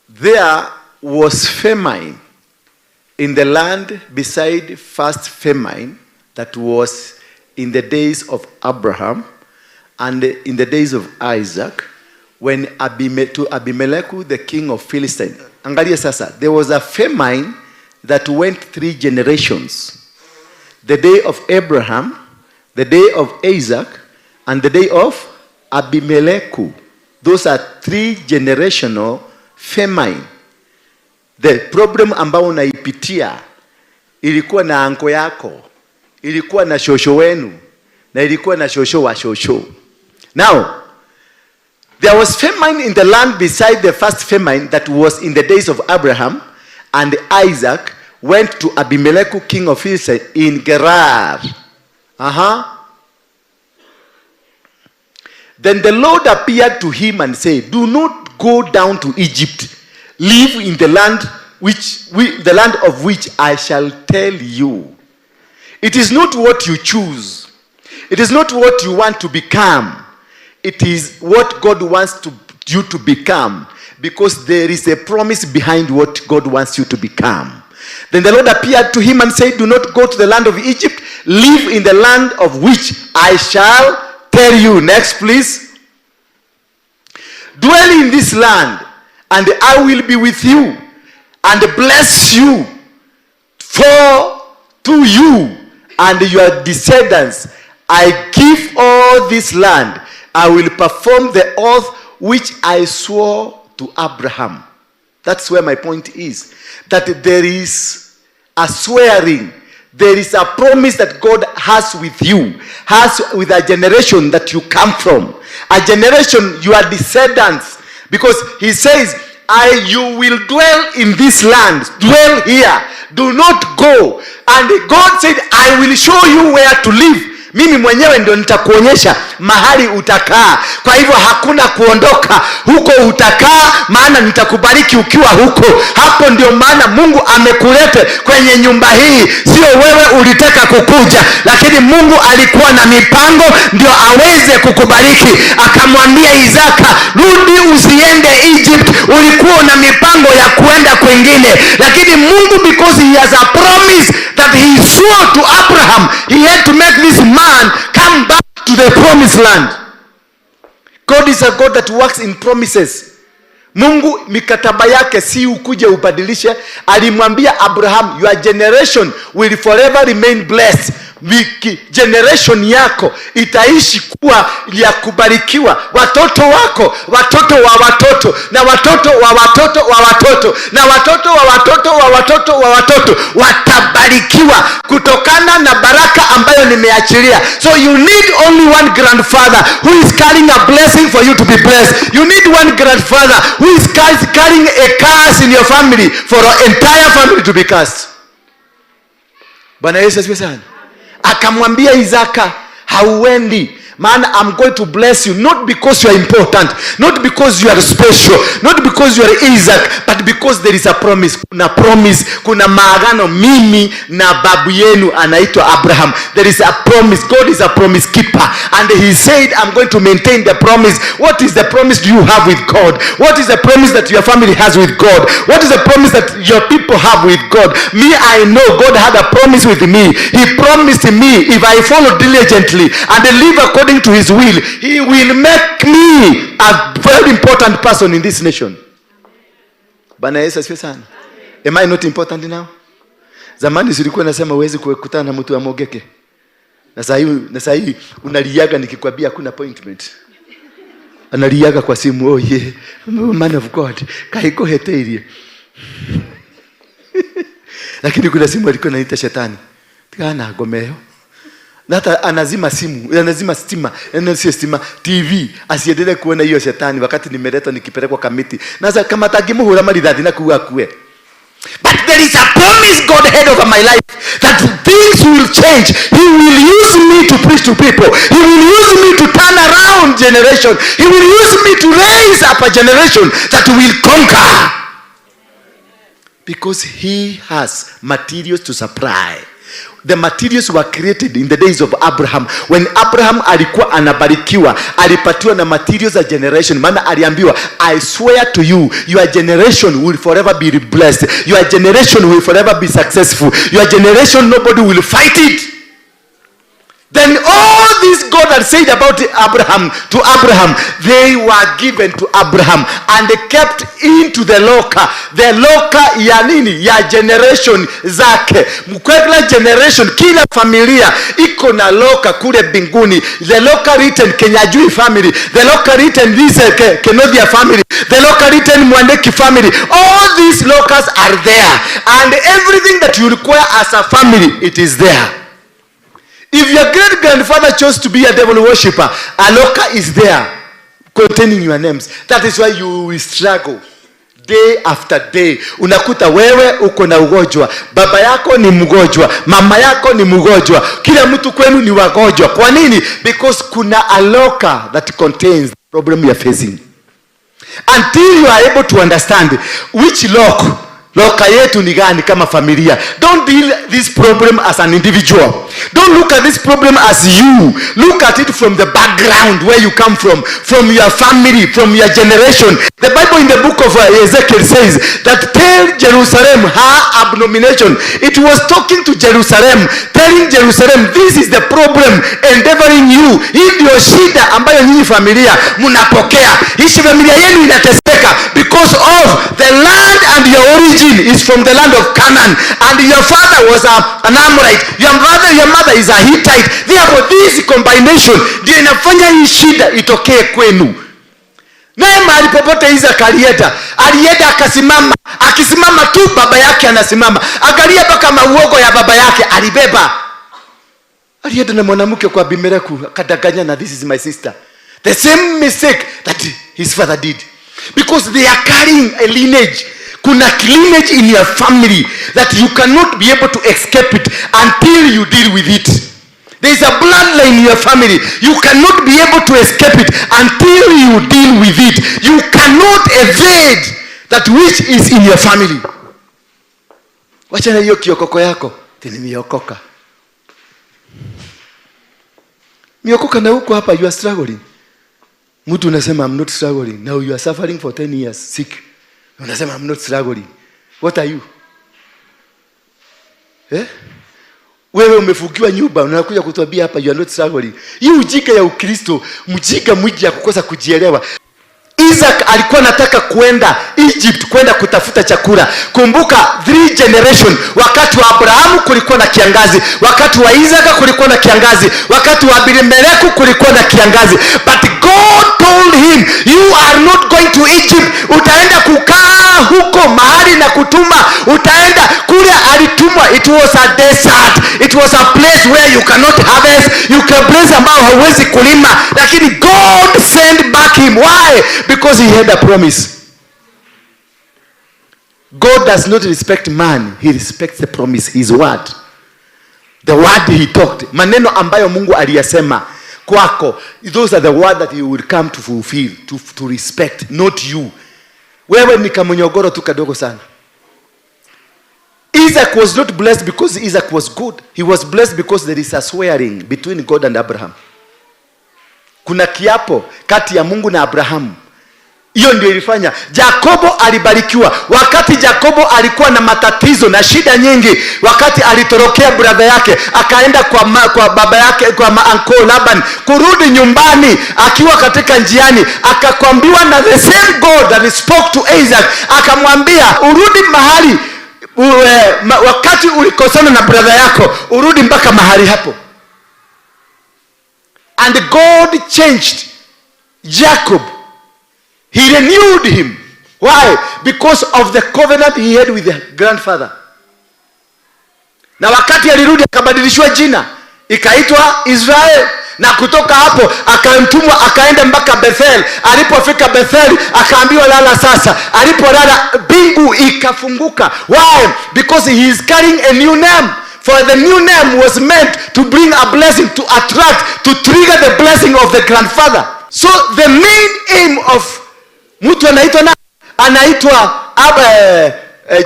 There was famine in the land beside first famine that was in the days of Abraham and in the days of Isaac, when to Abimelech, the king of Philistine. Angalia sasa, there was a famine that went 3 generations. The day of Abraham, the day of Isaac, and the day of Abimelech. Those are 3 generational famine. The problem ambao unaipitia ilikuwa na anko yako, ilikuwa na shosho wenu, na ilikuwa na shosho wa shosho. Now, there was famine in the land beside the first famine that was in the days of Abraham, and Isaac went to Abimelech, king of Philistine, in Gerar. Then the Lord appeared to him and said, do not go down to Egypt. Live in the land the land of which I shall tell you. It is not what you choose. It is not what you want to become. It is what God wants you to become, because there is a promise behind what God wants you to become. Then the Lord appeared to him and said, do not go to the land of Egypt. Live in the land of which I shall tell you. Next, please. Dwell in this land, and I will be with you and bless you, for to you and your descendants I give all this land. I will perform the oath which I swore to Abraham. That's where my point is. That there is a swearing. There is a promise that God has with you, has with a generation that you come from. A generation, your descendants. Because he says, you will dwell in this land. Dwell here. Do not go. And God said, I will show you where to live. Mimi mwenyewe ndio nitakuonyesha mahali utakaa. Kwa hivyo hakuna kuondoka huko, utakaa, maana nitakubariki ukiwa huko. Hapo ndio maana Mungu amekuleta kwenye nyumba hii. Sio wewe ulitaka kukuja, lakini Mungu alikuwa na mipango ndio aweze kukubariki. Akamwambia Isaka, rudi usiende Egypt, ulikuwa na mipango ya kuenda kwingine, lakini Mungu, because he has a promise that he swore to Abraham, he had to make this man come back to the promised land. God is a God that works in promises. Mungu mikataba yake si ukuje ubadilishe. Alimwambia Abraham, your generation will forever remain blessed. Generation yako itaishi kuwa ya kubarikiwa. Watoto wako, watoto wa watoto, na watoto wa watoto wa watoto, na watoto wa watoto wa watoto wa watoto watabarikiwa kutokana na baraka ambayo nimeachilia. So you need only one grandfather who is carrying a blessing for you to be blessed. You need one grandfather who is carrying a curse in your family for an entire family to be cursed. Bwana Yesu asifiwe sana. Akamwambia Isaka, hauendi, maana I'm going to bless you, not because you are important, not because you are special, not because you are Isaac, but because there is a promise. Kuna promise, kuna maagano mimi na babu yenu anaitwa Abraham. There is a promise. God is a promise keeper, and he said, I'm going to maintain the promise. What is the promise do you have with God? What is the promise that your family has with God? What is the promise that your people have with God. Me, I know God had a promise with me. He promised me if I follow diligently and live according to his will, he will make me a very important person in this nation. Bwana Yesu asifiwe sana. Am I not important now? Zamani silikuwa nasema huwezi kukutana na mtu wa Mogeke. Na saa hii unaliaga nikikwambia hakuna appointment. Analiaga kwa simu, "Oh yeah, man of God, kaikuheteirie." Lakini kuna simu alikuwa anaita shetani. Tikana ngome. Na hata anazima simu, anazima stima, sio stima, TV, asiendelee kuona hiyo shetani wakati nimeletwa nikipelekwa Kamiti. Na sasa kama takimuhura marithathi na kuwa akue. But there is a promise God had over my life that things will change. He will use me to preach to people. He will use me to turn around generation. He will use me to raise up a generation that will conquer. Because he has materials to supply. The materials were created in the days of Abraham. When Abraham alikuwa anabarikiwa, alipatiwa na materials za generation. Maana aliambiwa, "I swear to you, your generation will forever be blessed. Your generation will forever be successful. Your generation, nobody will fight it." Then all this God had said about Abraham to Abraham, they were given to Abraham and they kept into the locker. The locker ya nini? Ya generation zake. Kila generation, kila familia iko na locker kule mbinguni. The locker written Kenyajui family, the locker written this Kenothia family, the locker written Mwandeki family. All these lockers are there, and everything that you require as a family, it is there. If your great grandfather chose to be a devil worshipper, a locker is there containing your names. That is why you will struggle day after day. Unakuta wewe uko na ugonjwa, baba yako ni mgonjwa, mama yako ni mgonjwa, kila mtu kwenu ni wagonjwa. Kwa nini? Because kuna a locker that contains the problem you are facing. Until you are able to understand which lock, locker yetu ni gani kama familia. Don't deal this problem as an individual. Don't look at this problem as you. Look at it from the background where you come from your family, from your generation. The Bible in the book of Ezekiel says that tell Jerusalem her abomination. It was talking to Jerusalem, telling Jerusalem, "This is the problem endeavoring you." Hii ndio shida ambayo nyinyi familia mnapokea. Hii familia yenu inateseka because of the land, and your origin is from the land of Canaan, and your father was an Amorite, your mother is a Hittite. Therefore, this combination ndio inafanya hii shida itokee kwenu. Naye mahali popote Isaac alienda, alienda akasimama. Akisimama tu, baba yake anasimama. Angalia mpaka mauogo ya baba yake alibeba. Alienda na mwanamke kwa Abimeleku, akadanganya na, "This is my sister." The same mistake that his father did, because they are carrying a lineage. Kuna lineage in your family that you cannot be able to escape it until you deal with it. There is a bloodline in your family. You cannot be able to escape it until you deal with it. You cannot evade that which is in your family. Wachana hiyo kiokoko yako. Ati nimeokoka. Miokoka na huko hapa you are struggling. Mtu unasema, "I'm not struggling." Now you are suffering for 10 years sick. Unasema, "I'm not struggling." What are you? Eh? Wewe umefungiwa nyumba, unakuja kutuambia hapa you are not struggling. Hii ujinga ya Ukristo, mjinga mwingi ya kukosa kujielewa. Isaac alikuwa anataka kwenda Egypt kwenda kutafuta chakula. Kumbuka three generation, wakati wa Abrahamu kulikuwa na kiangazi, wakati wa Isaac kulikuwa na kiangazi, wakati wa Abimeleki kulikuwa na kiangazi. But God told him, "You are not going to Egypt, utaenda kukaa huko mahali na kutuma, utaenda kule." Alitumwa, it was a desert, it was a place where you cannot harvest, you can place ambao hauwezi kulima, lakini God sent back him. Why? Because he had a promise. God does not respect man, he respects the promise, his word. The word he talked. Maneno ambayo Mungu aliyasema kwako, those are the word that he will come to fulfill, to respect, not you. Wewe ni kamonyogoro tu kadogo sana. Isaac was not blessed because Isaac was good. He was blessed because there is a swearing between God and Abraham. Kuna kiapo kati ya Mungu na Abrahamu. Hiyo ndio ilifanya Jakobo alibarikiwa. Wakati Jakobo alikuwa na matatizo na shida nyingi, wakati alitorokea brother yake akaenda kwa baba yake, kwa uncle Laban, kurudi nyumbani, akiwa katika njiani akakwambiwa na the same God that spoke to Isaac, akamwambia urudi mahali wakati ulikosana na brother yako, urudi mpaka mahali hapo. And God changed Jacob. He renewed him. Why? Because of the covenant he had with the grandfather. Na wakati alirudi akabadilishwa jina, ikaitwa Israel. Na kutoka hapo akamtumwa akaenda mpaka Bethel. Alipofika Bethel akaambiwa lala sasa. Alipolala mbingu ikafunguka. Why? Because he is carrying a new name. For the new name was meant to bring a blessing, to attract, to trigger the blessing of the grandfather. So the main aim of mtu anaitwa na anaitwa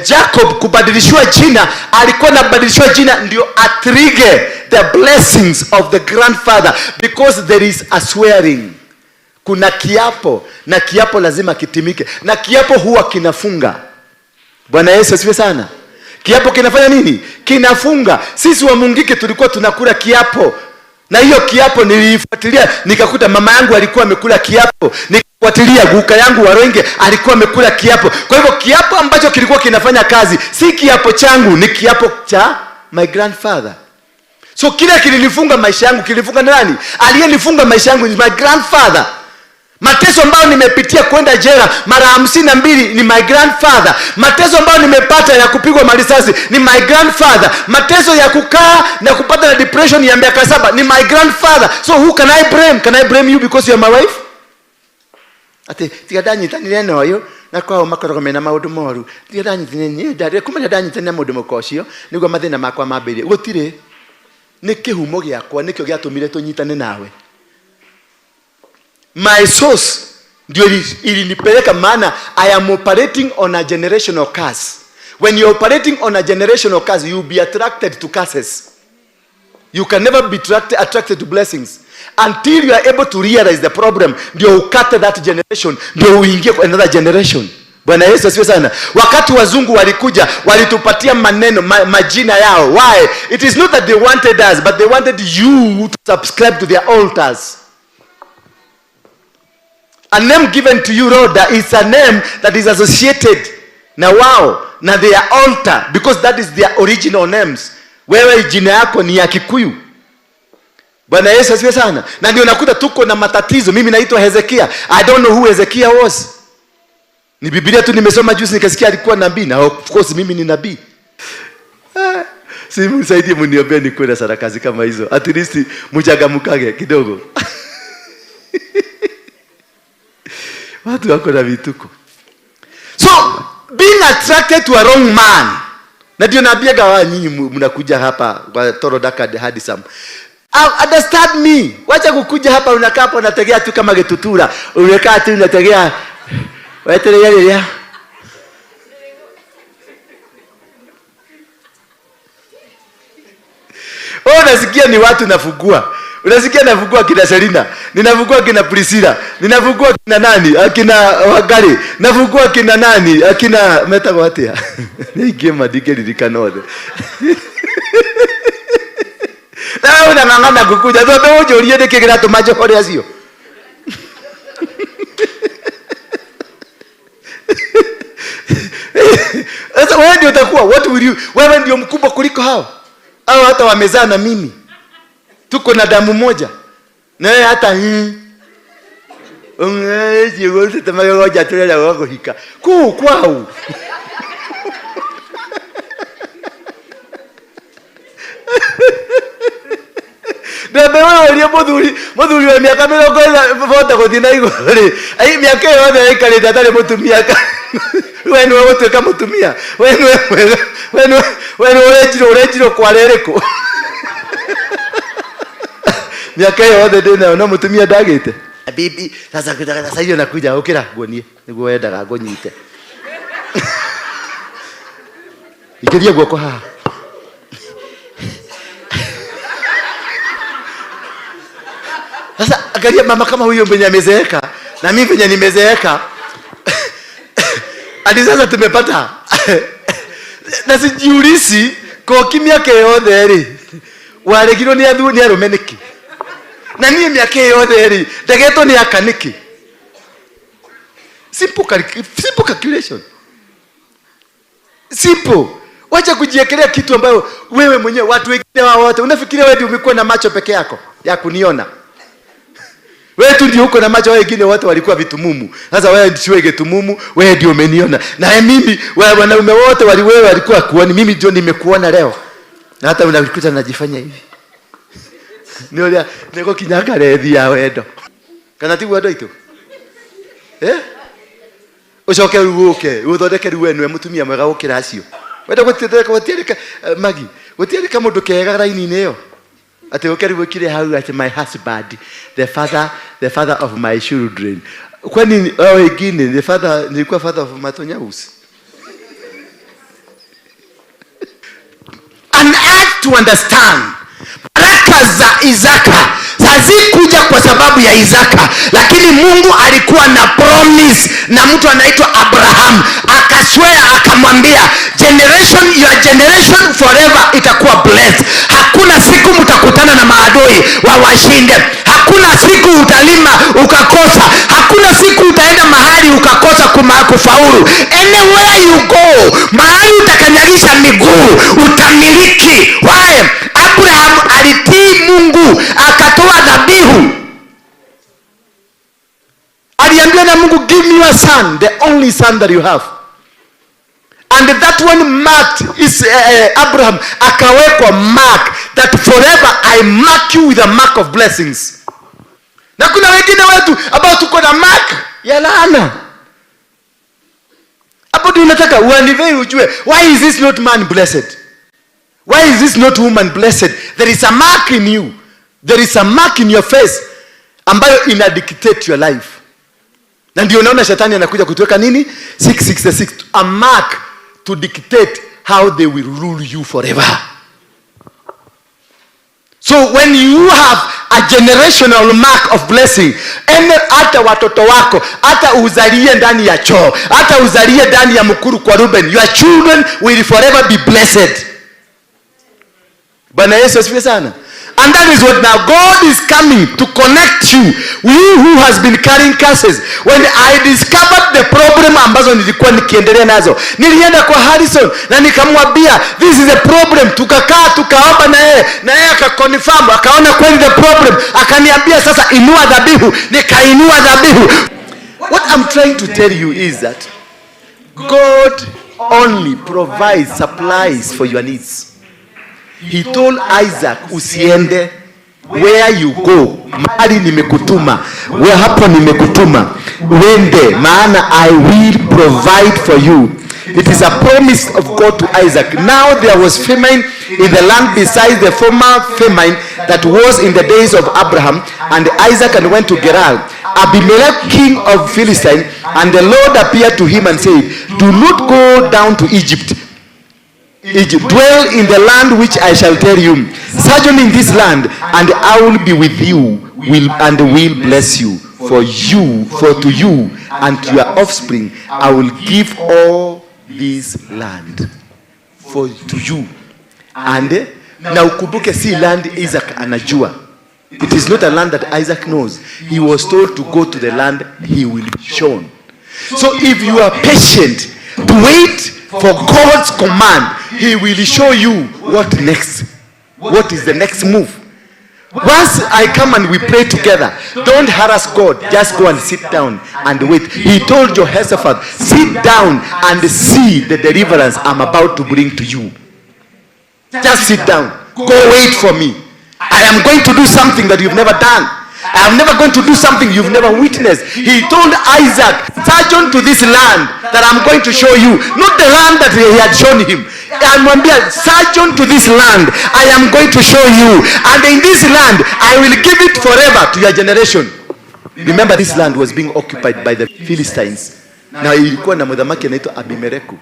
Jacob kubadilishiwa jina, alikuwa anabadilishiwa jina ndio atrigger the blessings of the grandfather, because there is a swearing. Kuna kiapo, na kiapo lazima kitimike, na kiapo huwa kinafunga. Bwana Yesu asifiwe sana. Kiapo kinafanya nini? Kinafunga. Sisi wa Mungiki tulikuwa tunakula kiapo, na hiyo kiapo niliifuatilia nikakuta mama yangu alikuwa amekula kiapo, nikafuatilia guka yangu Warenge alikuwa amekula kiapo. Kwa hivyo kiapo ambacho kilikuwa kinafanya kazi si kiapo changu, ni kiapo cha my grandfather. So kile kilinifunga maisha yangu, kilifunga nani? Aliyenifunga maisha yangu ni my grandfather. Mateso ambayo nimepitia kwenda jela mara 52 ni my grandfather. Mateso ambayo nimepata ya kupigwa marisasi ni my grandfather. Mateso ya kukaa na kupata na depression ya miaka 7 ni my grandfather. So who can I blame? Can I blame you because you are my wife? Ati tiga ndanyitanire na ũyũ na kwao makoragwo mena maũndũ moru, tiga ndanyitanire kuma rĩrĩa ndanyitanire na mũndũ mũka ũcio nĩguo mathĩna makwa mambĩrĩrie. Gũtirĩ, nĩ kĩhumo gĩakwa nĩkĩo gĩatũmire tũnyitane nawe. My source ndio ilinipeleka, maana I am operating on a generational curse. When you're operating on a generational curse, you will be attracted to curses. You can never be attracted to blessings until you are able to realize the problem. Ndio ukate that generation, ndio uingie kwa another generation. Bwana Yesu asifiwe sana. Wakati wazungu walikuja walitupatia maneno majina yao. Why? It is not that they wanted us, but they wanted you to subscribe to their altars. A name given to you, Rhoda, is a name that is associated na wao na their altar, because that is their original names. Wewe jina yako ni ya Kikuyu. Bwana Yesu asifiwe sana. Na ndio nakuta tuko na matatizo. Mimi naitwa Hezekia. I don't know who Hezekia was. Ni Biblia tu nimesoma juzi nikasikia alikuwa nabii, na of course mimi ni nabii. Si msaidie mniombee nikuwe na sarakazi kama hizo. At least mchangamkage kidogo. Watu wako na vituko. So being attracted to a wrong man. Na ndio naambiaga wa nyinyi mnakuja hapa kwa Toro Daka Hadisam. Understand me. Wacha kukuja hapa unakaa hapo unategea tu kama gitutura. Unakaa tu unategea. Wetelea lelea. Oh, unasikia ni watu nafugua. Unasikia nafugua kina Selina, ninafugua kina Priscilla, ninafugua kina nani, akina Wangari, nafugua kina nani, akina metagwo atia. Ni madike othe. Na unang'ang'ana kukuja, tondu unjũrie nĩkĩ kĩratũma njohore acio. Sasa wewe ndio utakuwa, what will you, wewe ndio mkubwa kuliko hao. Hao hata wamezaa na mimi. Tuko na damu moja. Na wewe hata Ku kwao. Ndembe wewe ũrie mũthuri wa mĩaka mĩrongo ĩna bota gũthiĩ na igũrũ rĩ, ai mĩaka ĩyo yothe aikarĩte atarĩ mũtumia ka. We nĩwe gũtuĩka mũtumia. We nĩwe mwega. We nĩwe, we nĩwe ũrenjirwo kwara ĩrĩkũ? Mĩaka ĩyo yothe ndĩ nayo no mũtumia ndagĩte. Bibi, sasa sasa hiyo nakuja ũkĩra nguonie nĩguo wendaga ngũnyite. Ikĩria guoko haha. Sasa angalia mama kama huyo mwenye amezeeka na mimi mwenye nimezeeka, Hadi sasa tumepata na sijiulizi koki miaka yothe rĩ, waregirwo nĩ athu nĩ arũme nĩkĩ, na niĩ mĩaka yothe rĩ, ndegetwo nĩ aka nĩkĩ? Simple calculation, simple. Wacha kujiekelea kitu ambayo wewe mwenyewe, watu wengine wao wote unafikiria wewe ndio umekuwa na macho peke yako ya kuniona. Wewe tu ndio uko na macho, wengine wote walikuwa vitumumu. Sasa wewe ndio gitumumu, wewe ndio umeniona. Na mimi, wewe wanaume wote wali wewe walikuwa kuoni, mimi ndio nimekuona leo. Na hata unakuta najifanya hivi. Ni uria niko kinyanga rethi ya wendo. Kana ti wendo itu? Eh? Ucoke uke, uthondeke riu we nwe mutumia mwega gukira acio. Wenda gutitheka gutierika magi, gutierika mundu kega raini-inĩ ĩyo. Ati uke riu ukire hau ati my husband, the father of my children. Kwani wao wengine the father, nilikuwa father of matonyausi? An act to understand. Baraka za Isaka hazikuja kwa sababu ya Isaka, lakini Mungu alikuwa na promise na mtu anaitwa Abraham, akaswear akamwambia, generation your generation forever itakuwa blessed. Hakuna siku mtakutana na maadui wawashinde. Hakuna siku utalima ukakosa. Hakuna siku utaenda mahali ukakosa kufaulu. Anywhere you go, mahali utakanyagisha miguu utamiliki. Why? Abraham alitii Mungu akatoa dhabihu. Aliambiwa na Mungu, give me your son, the only son that you have. And that one marked is Abraham akawekwa mark that forever I mark you with a mark of blessings. Na kuna wengine wetu ambao tuko na mark ya laana. Hapo ndio unataka uanivei ujue, why is this not man blessed? Why is this not woman blessed? There is a mark in you. There is a mark in your face ambayo ina dictate your life. Na ndio unaona shetani anakuja kutuweka nini? 666, a mark to dictate how they will rule you forever. So when you have a generational mark of blessing, ene hata watoto wako, hata uzalie ndani ya choo, hata uzalie ndani ya mkuru kwa Ruben, your children will forever be blessed. Bwana Yesu asifiwe sana. And that is what now God is coming to connect you, you who has been carrying curses. When I discovered the problem ambazo nilikuwa nikiendelea nazo, nilienda kwa Harrison na nikamwambia this is a problem. Tukakaa tukaomba na yeye, na yeye akaconfirm, akaona kweli the problem, akaniambia sasa inua dhabihu. Nikainua dhabihu. What I'm trying to tell you is that God only provides supplies for your needs. He told Isaac, usiende where you go, mahali nimekutuma, where hapo nimekutuma, uende, maana I will provide for you. It is a promise of God to Isaac. Now there was famine in the land besides the former famine that was in the days of Abraham, and Isaac and went to Gerar. Abimelech, king of Philistine, and the Lord appeared to him and said, do not go down to Egypt. Egypt, dwell in the land which I shall tell you. Sojourn in this land, and I will be with you, and will bless you. For you, for to you and to your offspring, I will give all this land. For to you. And na ukumbuke si land Isaac anajua. It is not a land that Isaac knows. He was told to go to the land he will be shown. So if you are patient to wait for God's command, he will show you what next. What is the next move? Once I come and we pray together, don't harass God. Just go and sit down and wait. He told Jehoshaphat, sit down and see the deliverance I'm about to bring to you. Just sit down. Go wait for me. I am going to do something that you've never done. I am never going to do something you've never witnessed. He told Isaac, sojourn to this land that I'm going to show you. Not the land that he had shown him. Amwambia, sojourn to this land I am going to show you. And in this land, I will give it forever to your generation. Remember, this land was being occupied by the Philistines. Na ilikuwa na mthamaki anaitwa Abimeleku.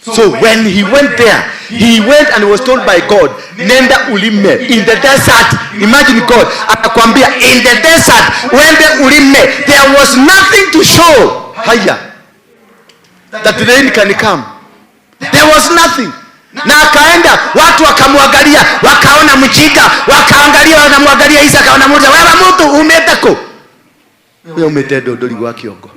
So when he went there, he went and was told by God, nenda ulime in the desert. Imagine God akakwambia in the desert, wende ulime. There was nothing to show. Haya. that rain can come. There was nothing. Na akaenda, watu wakamwangalia, wakaona mjinga, wakaangalia, wanamwangalia Isaka, wanamuuliza, wewe mtu umetako wewe umetenda ndori gwa kiongo.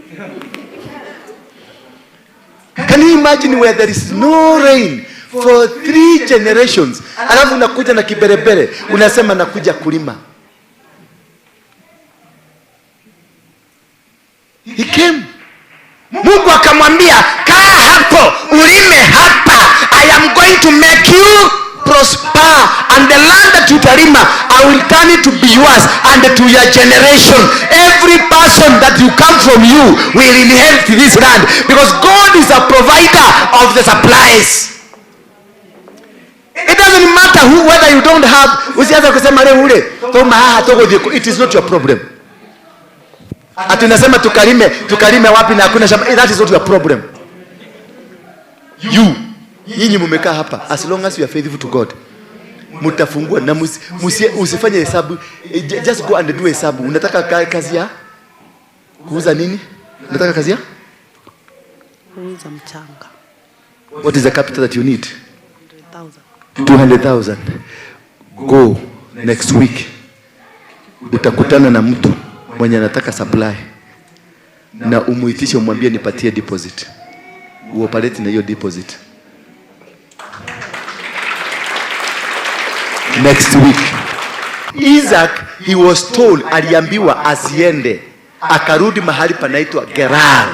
Can you imagine where there is no rain for three generations, alafu unakuja na kiberebere unasema nakuja kulima? He came. Mungu akamwambia, kaa hapo ulime hapa, I am going to make you prosper, and the land that utalima I will turn it to be yours and to your generation. Every person that you come from you will inherit this land, because God is a provider of the supplies. It doesn't matter who, whether you don't have. Usianze kusema leo ule toma haha togo. It is not your problem. Ati unasema tukalime, tukalime wapi na hakuna shamba? That is not your problem. You, nyinyi mumekaa hapa, as long as you are faithful to God, mtafungua na usifanye hesabu. Just go and do hesabu. Unataka kazi ya kuuza nini? Unataka kazi ya Kuuza mchanga. What is the capital that you need? 100,000. 200,000. Go next week, utakutana na mtu mwenye anataka supply na umuitishe, umwambie nipatie deposit, uoperate na hiyo deposit next week. Isaac, he was told, aliambiwa asiende, akarudi mahali panaitwa Gerar.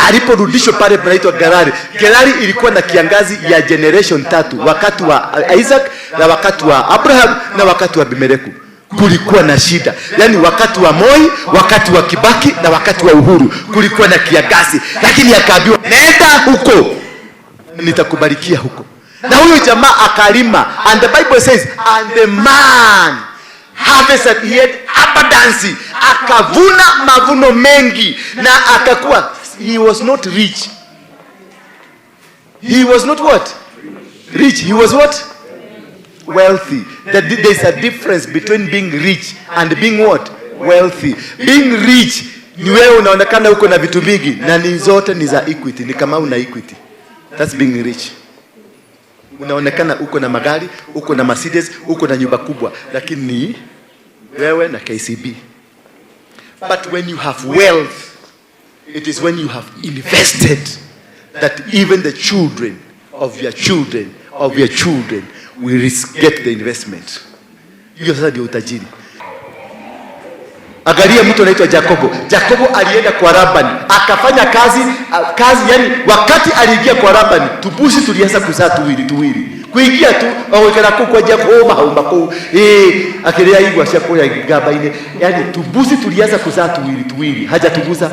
Aliporudishwa pale panaitwa Gerari, Gerari ilikuwa na kiangazi ya generation tatu, wakati wa Isaac na wakati wa Abraham na wakati wa Abimeleku. Kulikuwa na shida, yaani wakati wa Moi, wakati wa Kibaki na wakati wa Uhuru kulikuwa na kiangazi, lakini akaambiwa nenda huko, nitakubarikia huko. Na huyu jamaa akalima, and the Bible says, and the man harvested, he had abundance, akavuna mavuno mengi na akakuwa. He was not rich. He was not what? Rich. He was what? Wealthy. There is a difference between being rich and being what? Wealthy. Being rich ni wewe unaonekana uko na vitu vingi na ni zote ni za Equity, ni kama una Equity. That's being rich. Unaonekana uko na magari, uko na Mercedes, uko na nyumba kubwa, lakini ni wewe na KCB. But when you have wealth, it is when you have invested that even the children of your children of your children will get the investment. Hiyo sasa ndio utajiri. Angalia mtu anaitwa Jakobo. Jakobo alienda kwa Labani akafanya kazi, kazi yani, wakati aliingia kwa Labani tubusi tulianza kuzaa tuwili tuwili, kuingia tu ogwikara kuu kwa Jakobo hauma kuu akiria igwa cia kuria ngamba-inĩ. Yani tubusi tulianza kuzaa tuwili tuwili, hajatuguza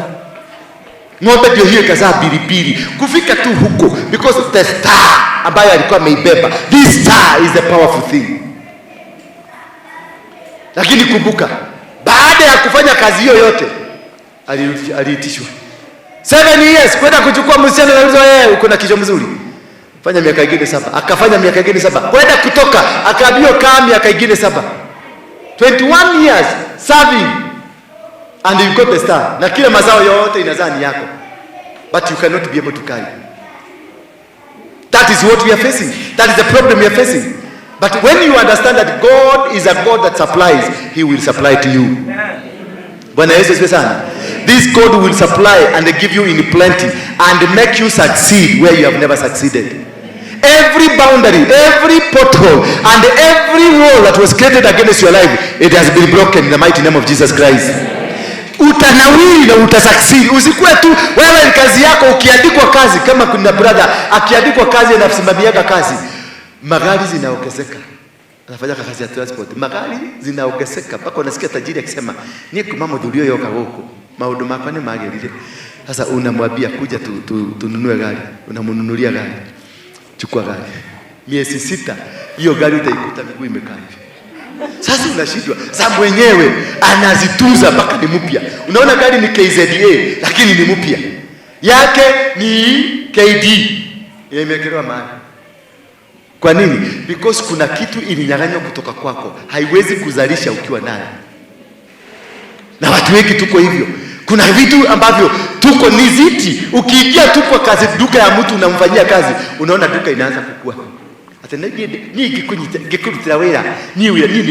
ng'ombe ndio hiyo ikazaa pilipili kufika tu huko, because the star ambayo alikuwa ameibeba, this star is a powerful thing. Lakini kumbuka, baada ya kufanya kazi hiyo yote aliitishwa 7 years kwenda kuchukua msichana na uzo, yeye uko na kichwa mzuri, fanya miaka ingine 7. Akafanya miaka ingine 7, kwenda kutoka akaambiwa kaa miaka ingine 7, 21 years serving and you got the star, na kila mazao yote inazaa ni yako, but you cannot be able to carry. That is what we are facing. That is the problem we are facing. But when you understand that God is a God that supplies, he will supply to you. Bwana Yesu asifiwe sana. This God will supply and give you in plenty and make you succeed where you have never succeeded. Every boundary, every pothole, and every wall that was created against your life, it has been broken in the mighty name of Jesus Christ. Utanawiri na utasucceed. Usikuwe tu wewe kazi yako ukiandikwa kazi, kama kuna brother akiandikwa kazi anasimamiaga kazi, magari zinaongezeka, anafanya kazi ya transport, magari zinaongezeka mpaka unasikia tajiri akisema ni kuma muthurio yoka guku maundu makwa ni magirire. Sasa unamwambia kuja tununue gari, unamnunulia gari, chukua gari, miezi 6 hiyo gari utaikuta miguu imekaa hivi. Sasa unashindwa. Sasa mwenyewe anazitunza mpaka ni mpya. Unaona gari ni KZA lakini ni mpya. Yake ni KD. Imewekelewa mahali. Kwa nini? Because kuna kitu ilinyang'anywa kutoka kwako, haiwezi kuzalisha ukiwa nayo. Na watu wengi tuko hivyo. Kuna vitu ambavyo tuko niziti. Ukiingia tu kwa kazi duka ya mtu unamfanyia kazi, unaona duka inaanza kukua. Ati niĩ ngĩkũrutĩra wĩra niĩ wĩra niĩ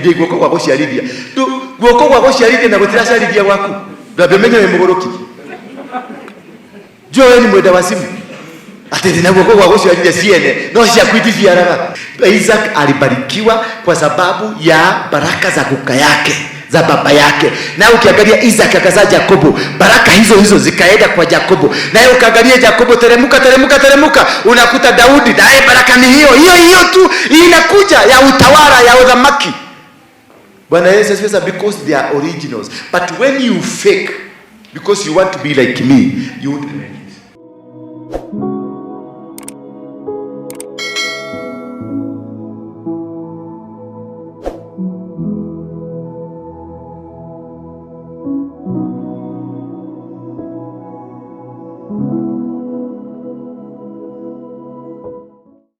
nĩ guoko gwa gũciarithia. Guoko gwa gũciarithia na gũtiraciarithia gwaku. Ndwambe ũmenye wĩ mũgũrũki. Jua wewe ni mwenda wazimu. Ati nina guoko gwa gũciarithia ciene no ciaku iticiaraga. Isaac alibarikiwa kwa sababu ya baraka za kuka yake, za baba yake. Na ukiangalia Isaac akazaa Jakobo, baraka hizo hizo zikaenda kwa Jakobo. Naye ukaangalia Jakobo, teremuka teremuka teremuka, unakuta Daudi, naye baraka ni hiyo hiyo hiyo tu inakuja ya utawala, ya uthamaki. Bwana Yesu asifiwe, because they are originals. But when you fake because you want to be like me, you